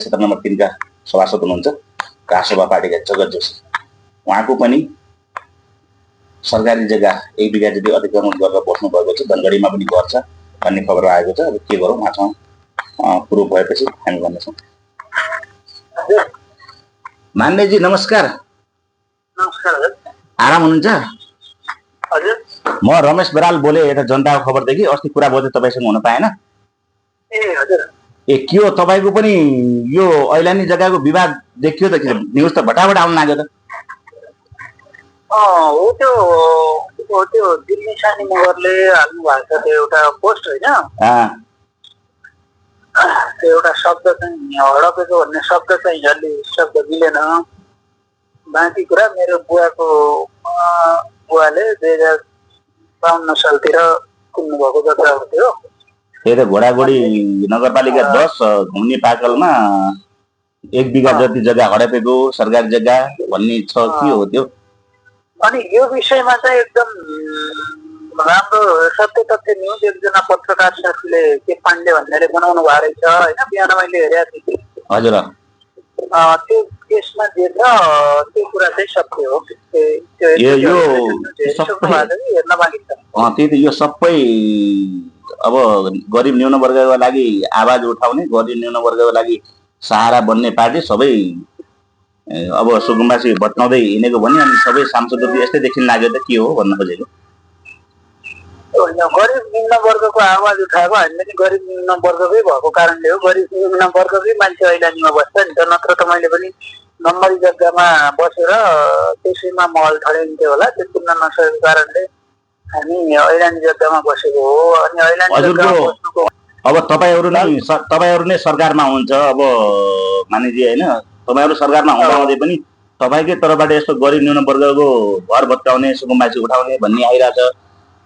क्षेत्र नम्बर 3 का सभासद हुनुहुन्छ राष्ट्रसभा पार्टीका जगत जोशी। उहाँको पनि सरकारी जग्गा 1 बिघा जति अतिक्रमण गरेर बस्नु भएको छ, धनगढीमा पनि घर छ भन्ने खबर आएको छ। अब के गरौँ, उहाँसँग प्रुफ भएपछि हामी भन्नेछौँ। मान्यजी नमस्कार। नमस्कार हजुर। आराम हुनुहुन्छ? हजुर म रमेश बराल बोले, यता जनताको खबरदेखि। अस्ति कुरा भयो तपाईसँग हुन पाएन? ए हजुर। ए के हो, तपाईको पनि यो ऐलानी जग्गाको विवाद देखियो त? न्युज त भटाभट आउन लाग्यो त। हो त्यो दिल्ली सानी मगरले हाल्नु भएको छ त्यो एउटा पोस्ट होइन, त्यो एउटा शब्द चाहिँ हडपेको भन्ने शब्द चाहिँ अलि शब्द मिलेन। बाँकी कुरा मेरो बुवाले 2052 सालतिर किन्नु भएको जग्गा हो त्यो। त्यही त घोडागोडी नगरपालिका 10 घुम्ने पाकलमा 1 बिघा जति जग्गा हडपेको सरकारी जग्गा भन्ने छ। के हो त्यो? अनि यो विषयमा चाहिँ एकदम राम्रो सत्य तथ्य न्युज एकजना पत्रकार साथीले के पाण्डे भन्नेले बनाउनु भएको रहेछ होइन, बिहान मैले हेरेको थिएँ। हजुर, त्यो केसमा जे छ त्यो कुरा चाहिँ सत्य हो। हेर्न बाँकी छ। त्यही त, यो सबै अब गरिब न्यून वर्गको लागि आवाज उठाउने, गरिब न्यून वर्गको लागि सहारा बन्ने पार्टी सबै अब सुकुम्बासी भत्काउँदै हिँडेको भने अनि सबै सांसदहरू यस्तै देखिन लाग्यो त। के हो भन्न खोजेको? गरिब निम्न वर्गको आवाज उठाएको हामीले नि गरिब निम्न वर्गकै भएको कारणले हो। गरिब निम्न वर्गकै मान्छे ऐलानीमा बस्छ नि त, नत्र त मैले पनि नम्बरी जग्गामा बसेर त्यसैमा महल ठड्याइन्थ्यो होला। त्यो पुग्न नसकेको कारणले हामी ऐलानी जग्गामा बसेको हो। अनि ऐलानी जग्गामा बस्नुको अब तपाईहरु नै सरकारमा हुनुहुन्छ। अब मानिजी हैन, तपाईहरु सरकारमा हुँदाहुँदै पनि तपाईकै तर्फबाट यस्तो गरिब न्यून वर्गको घर भत्काउने, सुकुम्बासी उठाउने भन्ने आइराछ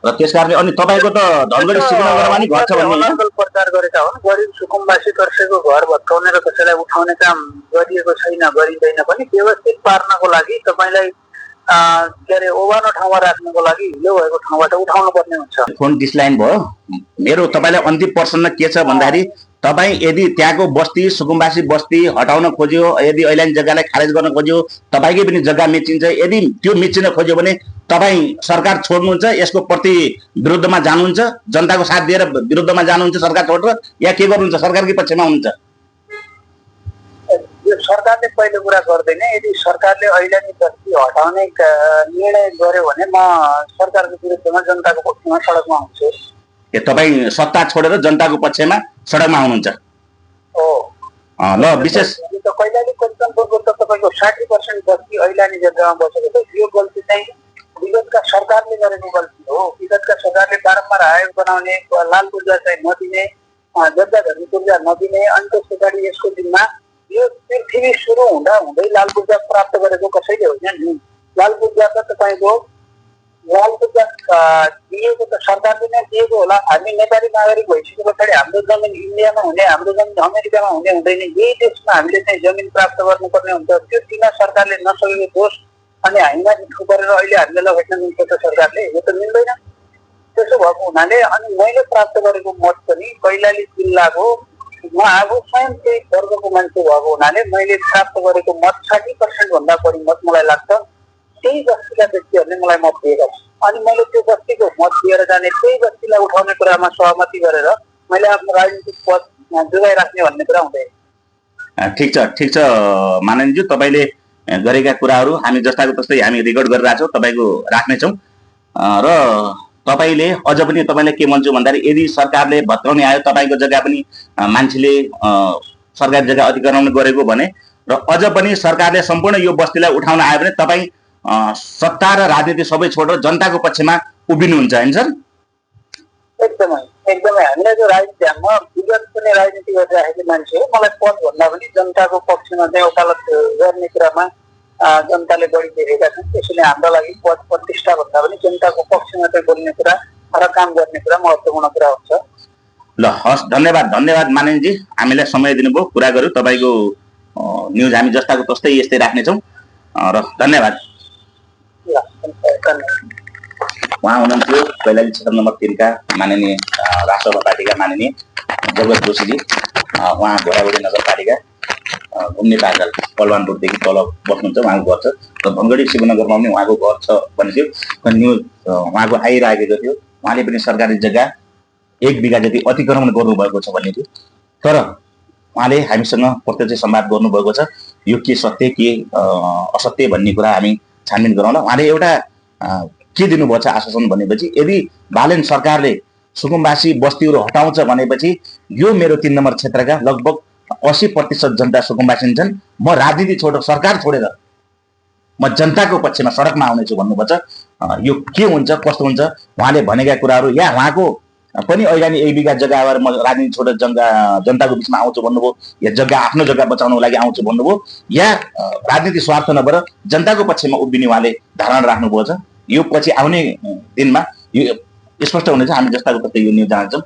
र त्यसकारणले अनि तपाईको त धनगढी सिकनगरमा नि घर छ भन्ने प्रचार गरेका हुन्। गरिब सुकुम्बासी तर्फेको घर भत्काउने र कसैलाई उठाउने काम गरिएको छैन, गरिँदैन पनि। व्यवस्थित पार्नको लागि तपाईलाई के अरे ओभानो ठाउँमा राख्नुको लागि हिलो भएको ठाउँबाट उठाउनु पर्ने हुन्छ। फोन डिस्लाइन भयो मेरो। तपाईलाई अन्तिम प्रश्न के छ भन्दाखेरि, तपाई यदि त्यहाँको बस्ती सुकुम्बासी बस्ती हटाउन खोज्यो, यदि ऐलानी जग्गालाई खारेज गर्न खोज्यो, तपाईकै पनि जग्गा मिचिन्छ, यदि त्यो मिचिन खोज्यो भने तपाई सरकार छोड्नुहुन्छ, यसको प्रति विरुद्धमा जानुहुन्छ, जनताको साथ दिएर विरुद्धमा जानुहुन्छ सरकार छोडेर, या के गर्नुहुन्छ? सरकारकै पक्षमा हुनुहुन्छ? यो सरकारले पहिलो कुरा गर्दैन। यदि सरकारले ऐलानी बस्ती हटाउने निर्णय गर्यो भने म सरकारको विरुद्धमा जनताको पक्षमा सडकमा हुन्छु। तपाई सत्ता छोडेर जनताको पक्षमा सडकमा हुनुहुन्छ? हो। ल विशेष कैलाली कञ्चनपुरको त तपाईको 60% बस्ती ऐलानी जग्गामा बसेको छ। यो गल्ती चाहिँ विगतका सरकारले गरेको गल्ती हो। विगतका सरकारले बारम्बार आयोग बनाउने, लाल पूर्जा चाहिँ नदिने, जग्गा धनी पूर्जा नदिने, अनि त्यस पछाडि यसको दिनमा यो पृथ्वी सुरु हुँदा हुँदै लाल पूर्जा प्राप्त गरेको कसैले होइन नि। लाल पूर्जा त तपाईँको लाल पूर्जा दिएको त सरकारले नै दिएको होला। हामी नेपाली नागरिक भइसके पछाडि हाम्रो जमिन इन्डियामा हुने, हाम्रो जमिन अमेरिकामा हुने हुँदैन। यही देशमा हामीले चाहिँ जमिन प्राप्त गर्नुपर्ने हुन्छ। त्यो दिन सरकारले नसकेको दोष अनि हामीमाथि थुपारेर अहिले हामीले लगाइन मिल्छ त सरकारले? यो त मिल्दैन। त्यसो भएको हुनाले अनि मैले प्राप्त गरेको मत पनि कैलाली जिल्लाको म आफू स्वयं त्यही वर्गको मान्छे भएको हुनाले मैले प्राप्त गरेको मत 60% भन्दा बढी मत मलाई लाग्छ त्यही बस्तीका व्यक्तिहरूले मलाई मत दिएका छन्। अनि मैले त्यो बस्तीको मत दिएर जाने, त्यही बस्तीलाई उठाउने कुरामा सहमति गरेर मैले आफ्नो राजनीतिक पद जोगाइराख्ने भन्ने कुरा हुँदैन। ठिक छ माननीयज्यू, तपाईले गरेका कुराहरू हामी जस्ताको तस्तै हामी रेकर्ड गरिरहेछौँ, तपाईको राख्नेछौँ। र तपाईले अझ पनि तपाईले के भन्छु भन्दाखेरि, यदि सरकारले भत्काउने आयो, तपाईको जग्गा पनि मान्छेले सरकारी जग्गा अतिक्रमण गरेको भने र अझ पनि सरकारले सम्पूर्ण यो बस्तीलाई उठाउन आयो भने तपाई सत्ता र राजनीति सबै छोडेर जनताको पक्षमा उभिनुहुन्छ हैन सर? एकदमै एकदमै। हामीले जो राजनीति, म विगत पनि राजनीति गरिरहेको मान्छे हो। मलाई पद भन्दा पनि जनताको पक्षमा चाहिँ वकालत गर्ने कुरामा जनताले बढी देखेका छन्। त्यसैले हाम्रो लागि पद प्रतिष्ठा भन्दा पनि जनताको पक्षमा चाहिँ बोल्ने कुरा र काम गर्ने कुरा महत्त्वपूर्ण कुरा हुन्छ। ल हस्, धन्यवाद माननीयजी, हामीलाई समय दिनुभयो, कुरा गर्यो। तपाईको न्युज हामी जस्ताको तस्तै यस्तै राख्नेछौँ र धन्यवाद। उहाँ हुनुहुन्थ्यो कैलाली क्षेत्र नम्बर 3 का माननीय राष्ट्रसभा पार्टीका माननीय जगत जोशीजी। उहाँ घोडागोडी नगरपालिका घुम्ने पागल कलवानपुरदेखि तल बस्नुहुन्छ उहाँको घर छ र धनगढी शिवनगरमा पनि उहाँको घर छ भन्ने थियो न्युज उहाँको आइरहेको थियो। उहाँले पनि सरकारी जग्गा 1 बिघा जति अतिक्रमण गर्नुभएको छ भन्ने थियो। तर उहाँले हामीसँग प्रत्यक्ष संवाद गर्नुभएको छ। यो के सत्य के असत्य भन्ने कुरा हामी छानबिन गरौँला। उहाँले एउटा के दिनुभएको छ आश्वासन भनेपछि यदि बालेन सरकारले सुकुम्बासी बस्तीहरू हटाउँछ भनेपछि यो मेरो 3 नम्बर क्षेत्रका लगभग 80% जनता सुकुम्बासी छन्। म राजनीति छोडेर सरकार छोडेर म जनताको पक्षमा सडकमा आउनेछु भन्नुभएको छ। यो के हुन्छ कस्तो हुन्छ उहाँले भनेका कुराहरू या उहाँको पनि अहिले नि 1 बिघा जग्गा भएर म राजनीति छोडेर जनताको बिचमा आउँछु भन्नुभयो या जग्गा आफ्नो जग्गा बचाउनको लागि आउँछु भन्नुभयो या राजनीति स्वार्थ नभएर जनताको पक्षमा उभिने उहाँले धारणा राख्नुभएको छ। यो पछि आउने दिनमा यो स्पष्ट हुनेछ। हामी जस्ताको तस्तै यो न्युज जान्छौँ।